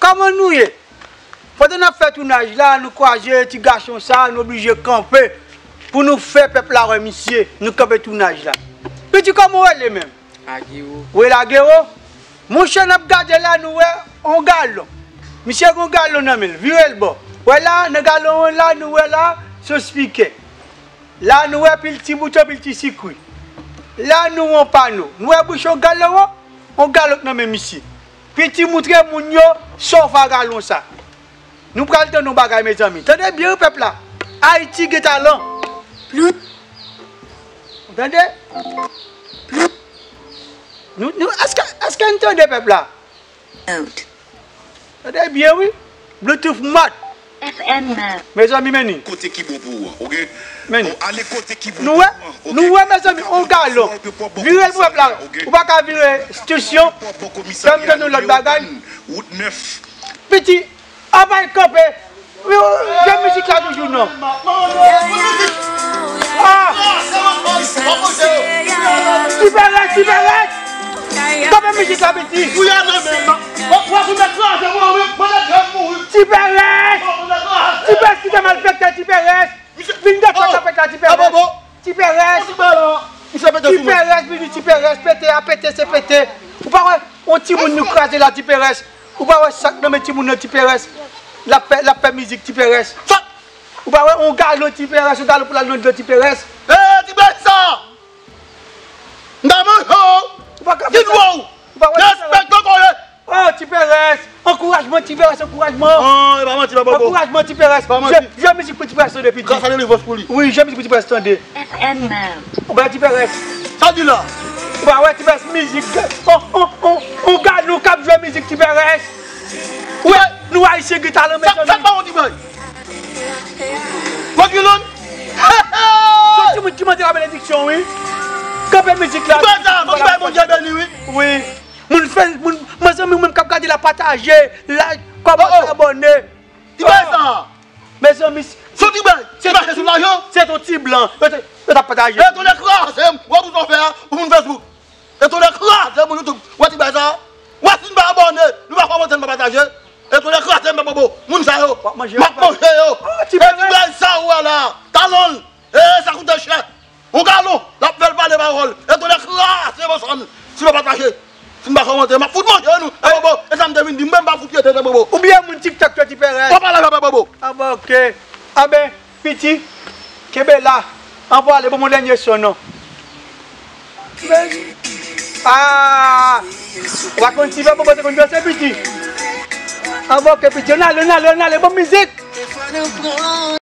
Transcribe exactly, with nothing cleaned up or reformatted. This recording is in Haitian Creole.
Kòman nou ye? Pandan n ap fè tounaj la, nou kwaze ti gason sa, nou oblije kanpe pou nou fè pèp la wè misye, nou kanpe tounaj la. Piti, kòman w rele menm? Agero. Ou rele Agero? Monchè, n ap gade la, nou wè on galon. Misye gen on galon nan men l, vire l bò. Wè la, nan galon an la, nou wè la, se on spikè. La, nou wè pil ti bouton, pil ti sikwi. La, nou wè on pano. Nou wè bouch on galon an, on galon k nan men misye. Piti, moutre moun yo sa w fè a galon sa. Nou pral tande yon bagay, mezanmi. Tande byen, wi, pèp la. Ayiti gen talan. Plout. Ou tande? Plout. Nou, nou, èske, èske n tande, pèp la? Out. Tande byen, wi. Bluetooth mode. F M. Mezanmi, men ni. Kote ki bon pou ou an, oke? Men ni. Bon, ale kote ki bon pou ou an, oke? Nou wè, nou wè, mezanmi, on galon. Vire l pou pèp la. Ou pa ka vire stasyon. Fè m tande yon lòt bagay. Wout nèf. Piti, anba l kanpe. Wi, wi, wi, jwe mizik la toujou, non. Ah! Ti Perès, Ti Perès! Kanpe mizik la, piti! Ti Perès! Ti Perès ki te malfektè, Ti Perès! Vin gade sa k ap fèt la, Ti Perès! Ti Perès! Ti Perès, vini, Ti Perès, pete a pete, se pete! Ou pa wè, on timoun nou kraze la, Ti Perès! Ou pa wè sa k nan men timoun nan, Ti Perès? L ap fè, l ap fè mizik, Ti Perès. Ou pa wè on galon, Ti Perès, on galon pou l al nan dlo, Ti Perès? Ee, Ti Perès sa! M ta manje w! Ou pa ka fè sa. Ou pa wè Ti Perès? Respekte w, kole! Oh, Ti Perès! Ankourajman, Ti Perès, ankourajman! Oh, e pa manti, papa, bro. Ankourajman, Ti Perès. Pa manti. Jwe, jwe mizik pou Ti Perès, tande, piti. Gras a delivans pou li. Wi, jwe mizik pou Ti Perès, tande. F M. Ou pa wè Ti Perès? Sa di la? Ou pa wè Ti Perès mizik? On, on, on, on galon k ap jwe mizik, Ti Perès. Wi, nou Ayisyen gen talan, mezanmi. Sa pa yon ti bagay. Mwen ki loun? Se timoun ki mande la benediksyon, wi. Kanpe mizik la. Mwen sa, mwen ki bay Bondye beni, wi. Wi. Moun fè, moun, mezanmi, ou menm k ap gade la, pataje, like, kòmante, abòne. Ti bagay sa. Mezanmi, se yon ti bagay. Ti bagay sou lajan. Se yon ti blan. Yo te, yo t ap pataje. E tonnè kraze m. Wè pou sa w fè a pou moun Facebook. E tonnè kraze moun YouTube. Wè ti bagay sa. Wè si n pa abòne, nou pa kòmante, n pa pataje. E tonnè kraze m, papa, bro. Moun sa yo. M ap manje yo. E ti bagay sa ou wè la. Talan l. E sa koute chè. On galon, l ap fè l pale pawòl. E tonnè kraze, bon, si nou pa pataje, si nou pa kòmante, m ap fout manje nou, e bobo, e sa m te vin di, m menm m pa fout rete, e bobo. Oubyen moun TikTok yo, Ti Perès. Ou pa pale avè m, e bobo. Ah, bon, oke. Ah, ben, piti, kenbe la. An pwale, bon, mon dènye son, non. Ah, ou pa konn Ti Perès, bobo, te konn danse, piti. Ah, bon, oke, piti, ann ale, ann ale, ann ale, bon mizik.